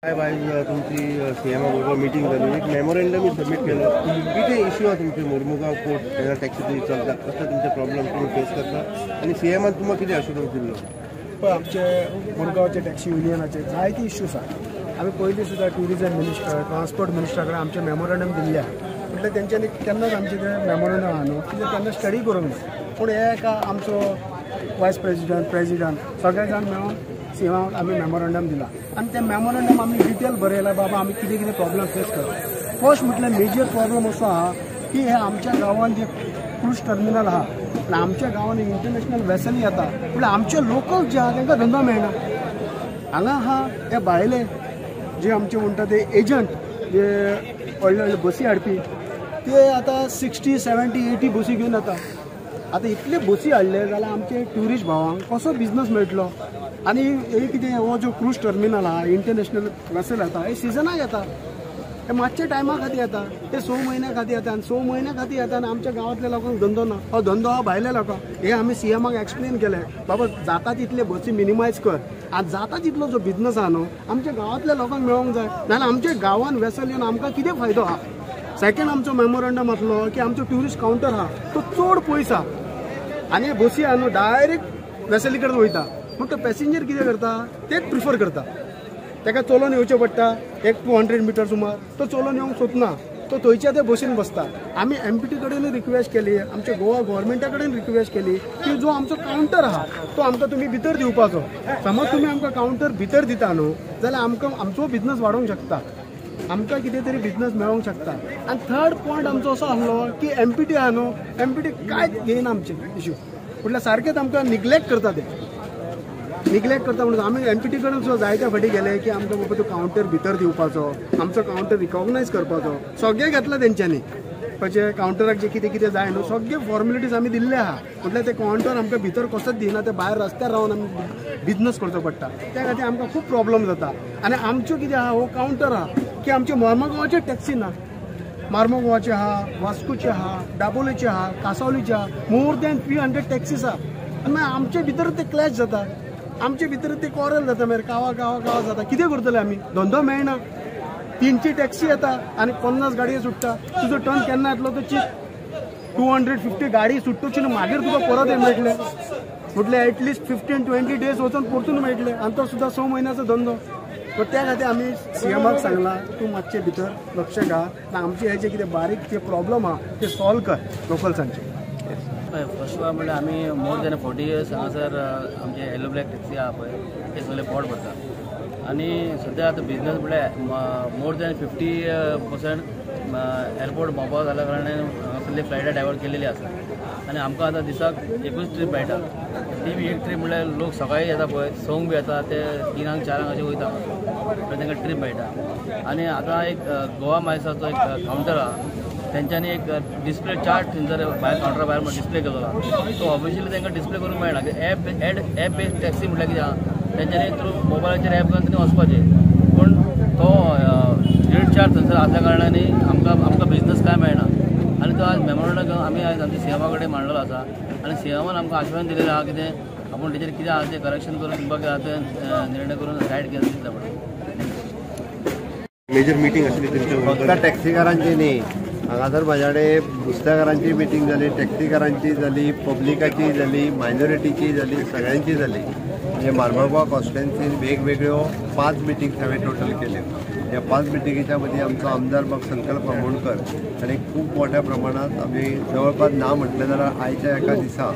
काय तुमची सीएमा बरोबर मिटींग जाली, एक मेमोरेंडम सबमीट केलं, कितें इश्यू आहा तुमचे मोरमुगांव पोर्ट तेन्ना टॅक्सी चलता, कसलो तुमचे प्रॉब्लम तुमी फेस करता आनी सीएमान तुमकां कितें आश्वासन दिल्लो? पळय, आमचे मुरगांवचे टॅक्सी युनियनाचे जायते इश्यूज आहा. आमी पयलीं सुद्दां ट्युरिजम मिनिस्टर, ट्रान्सपोर्ट मिनिस्टरा कडेन आमचें मेमोरेंडम दिल्लें आहा. म्हटल्यार तेंच्यांनी केन्नाच आमचें तें मेमोरेंडम आहा न्हू, कित्याक केन्ना स्टडी करूंक ना. पूण हे एका आमचो वायस प्रेजिडंट, प्रेजिडंट सगळे जाण मेळून सीएमाक आमी मेमोरेंडम दिला आनी तें मेमोरेंडम आमी डिटेल बरयला, बाबा आमी कितें कितें प्रॉब्लम फेस करता. फर्स्ट म्हटल्यार मेजर प्रॉब्लम असो आहा की हे आमच्या गांवांत जे क्रूज टर्मिनल आहा आनी आमच्या गांवांत इंटरनॅशनल वेसल येता, म्हटल्यार आमचे लोकल जे आहा तांकां धंदो मेळना. हांगा आहा हे भायले जे आमचे म्हणटा ते एजंट, जे व्हडले व्हडले बसी हाडपी, ते आतां 60, 70, 80 बसी घेवन येता. आतां इतले बसी हाडले जाल्यार आमचे ट्युरिस्ट भावांक कसो बिजनस मेळटलो? आनी हे कितें हो जो क्रूज टर्मिनल आहा, इंटरनॅशनल वेसल येता, हे सिजनाक येता, हे मातशे टायमा खातीर येता, ते 6 म्हयन्या खातीर येता आनी 6 म्हयन्या खातीर येता आनी आमच्या गांवांतल्या लोकांक धंदो ना. हो धंदो आहा भायल्या लोकांक. हे आमी सीएमाक एक्सप्लेन केलें, बाबा जाता तितले बसी मिनिमायज कर आनी जाता तितलो जो बिजनस आहा न्हू आमच्या गांवांतल्या लोकांक मेळोंक जाय, नाजाल्यार आमच्या गांवांत वेसल येवन आमकां कितें फायदो आहा? सेकंड आमचो मेमोरंडम आसलो की आमचो ट्युरिस्ट कावंटर आहा तो चड पयस आहा आनी बसी आहा न्हू डायरेक्ट वेसली कडेन वयता. पूण तो पॅसेंजर कितें करता, तेच प्रिफर करता. ताका चलोवन येवचें पडटा एक 200 मिटर सुमार, तो चलोवन येवंक सोदना, तो थंयच्या त्या बसीन बसता. आमी एमपीटी कडेन रिक्वेस्ट केली, आमच्या गोवा गव्हर्मेंटा कडेन रिक्वेस्ट केली की जो आमचो कावंटर आहा तो आमकां तुमी भितर दिवपाचो. समज तुमी आमकां कावंटर भितर दिता न्हू जाल्यार आमकां आमचो बिजनस वाडोवंक शकता, आमकां कितें तरी बिजनस मेळोंक शकता. आनी थर्ड पॉयंट आमचो असो आसलो की एमपीटी आहा न्हू, एमपीटी कांयच घेयना आमचे इश्यू, म्हटल्यार सारकेंच आमकां निग्लेक्ट करता. ते निग्लेक्ट करता म्हणून आमी एमपीटी कडेन सुद्दां जायत्या फाटी गेले की आमकां बाबा तो कावंटर भितर दिवपाचो, आमचो कावंटर रिकॉग्नायज करपाचो. सगळें घेतलां तेंच्यांनी, म्हणजे कावंटराक जे कितें कितें जाय न्हू सगळे फॉर्मेलिटीज आमी दिल्ले आहा. म्हटल्यार ते कावंटर आमकां भितर कसोच दिना, ते भायर रस्त्यार रावन आमी बिजनस करचो पडटा. त्या खातीर आमकां खूब प्रॉब्लम जाता. आनी आमच्यो कितें आहा, हो कावंटर आहा की आमचे मार्मगोवाचे टॅक्सी ना, मार्मगोवाचे आहा, वास्कोचे आहा, दाबोलेचे आहा, कासावलीचे आहा, मोर दॅन 300 टॅक्सीस आहा. आनी मागीर आमचे भितर ते क्लॅश जाता, आमचे भितर ते कॉरल जाता, मागीर कावा कावा कावा जाता. कितें करतले आमी? धंदो मेळना. 300 टॅक्सी येता आनी 50 गाडयो सुट्टा. तुजो टर्न केन्ना येतलो तो चीत. 250 गाडी सुट्टची न्हू मागीर तुका परत हें मेळटलें. म्हटल्यार एटलिस्ट 15-20 डेज वचून परतून मेळटलें आनी तो सुद्दां 6 म्हयन्याचो धंदो. त्या खातीर आमी सीएमाक सांगलां, तूं मातशें भितर लक्ष घाल आनी आमचे हे जे कितें बारीक जे प्रॉब्लम आहा ते सॉल्व कर लोकल्सांचे. फर्स्ट ऑफ ऑल म्हणल्यार आमी मोर दॅन 40 इयर्स हांगासर आमचे येलो ब्लॅक टॅक्सी आहा पळय ते सगळे पोट भरता. आनी सद्या आतां बिजनस म्हणल्यार मोर दॅन 50% एअरपोर्ट मोपा जाल्या कारणान हांगासरली फ्लायटां डायवर्ट केलेली आसा. आनी आमकां आतां दिसाक एकूच ट्रीप मेळटा, ती बी एक ट्रीप म्हणल्यार लोक सकाळी येता पळय 6 बी येता, ते 3-4 अशें वयता, तांकां ट्रीप मेळटा. आनी आतां एक गोवा मायसाचो एक कावंटर आहा, तेंच्यांनी एक डिस्प्ले चार्ट थंयसर भायर कावंटरा भायर डिस्प्ले केलो आहा, तो ऑफिशियली तांकां डिस्प्ले करूंक मेळना. एप बेस्ड टॅक्सी म्हणल्यार कितें आहा, तेंच्यांनी थ्रू मोबायलाचेर एप घालून तेणी वचपाचें, पूण तो रेट चार्ट थंयसर आसल्या कारणान आमकां बिजनस कांय मेळना. आनी तो आज मेमोरंडम आमी आयज आमच्या सीएमा कडेन मांडलेलो आसा आनी सीएमान आमकां आश्वासन दिलेलें आहा कितें आपूण तेजेर कितें आहा तें करेक्शन करून तुमकां कितें आहा तें निर्णय करून गायड केलें दितले म्हणून. मेजर मिटींग आसली तुमच्या फक्त टॅक्सीकारांची न्ही, हांगासर म्हाज्या कडेन नुस्तेकारांची मिटींग जाली, टॅक्सीकारांची जाली, पब्लिकाची जाली, मायनॉरिटीची जाली, सगळ्यांची जाली. म्हणजे मार्मगोवा कॉन्स्टिट्युएन्सीन वेगवेगळ्यो 5 मिटिंग्स हांवें टोटल केल्यो. ह्या 5 मिटिंगेच्या मदीं आमचो आमदार बाब संकल्प आमोणकर आनी खूब मोठ्या प्रमाणांत आमी जवळपास ना म्हटलें जाल्यार आयच्या एका दिसा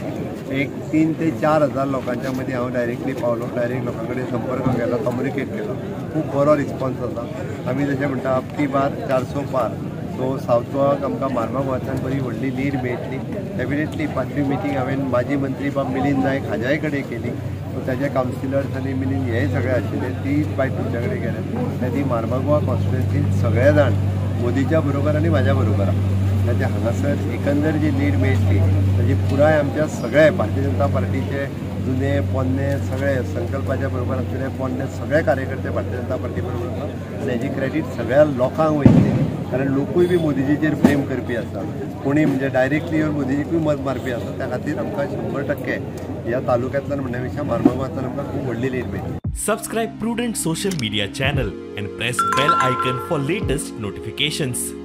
एक 3 ते 4 हजार लोकांच्या मदीं हांव डायरेक्टली पावलो, डायरेक्ट लोकां कडेन संपर्क केलो, कम्युनिकेट केलो. खूब बरो रिस्पॉन्स आसा. आमी जशें म्हणटा अबकी बार 400 पार, सो सावथ गोवाक आमकां मार्मगोवाच्यान बरी व्हडली लीड मेळटली. डेफिनेटली 5वी मिटींग हांवें माजी मंत्री बाब मिलिंद नायक हाज्याय कडेन केली, सो ताजे कावन्सिलर्स आनी मिलिंद हे सगळे आशिल्ले, ती बायट तुमच्या कडेन गेले. ती मार्मगोवा कॉन्स्टिट्युएन्सीन सगळे जाण मोदीच्या बरोबर आनी म्हाज्या बरोबर आहा. ताचे हांगासर एकंदर जी लीड मेळटली ताजी पुराय आमच्या सगळे भारतीय जनता पार्टीचे जुने पोन्ने सगळे संकल्पाच्या बरोबर आसलेले पोन्ने सगळे कार्यकर्ते भारतीय जनता पार्टी बरोबर आसा आनी हेजी क्रेडीट सगळ्या लोकांक वयतली, कारण लोकूय बी मोदीजीचेर प्रेम करपी आसा, कोणी म्हणजे डायरेक्टली येवन मोदीजीकूय मत मारपी आसा. त्या खातीर आमकां 100% ह्या तालुक्यांतल्यान म्हणण्या पेक्षा मार्मगोवांतल्यान आमकां खूब व्हडली लीड मेळटली. Subscribe Prudent Social Media channel and press bell icon for latest notifications.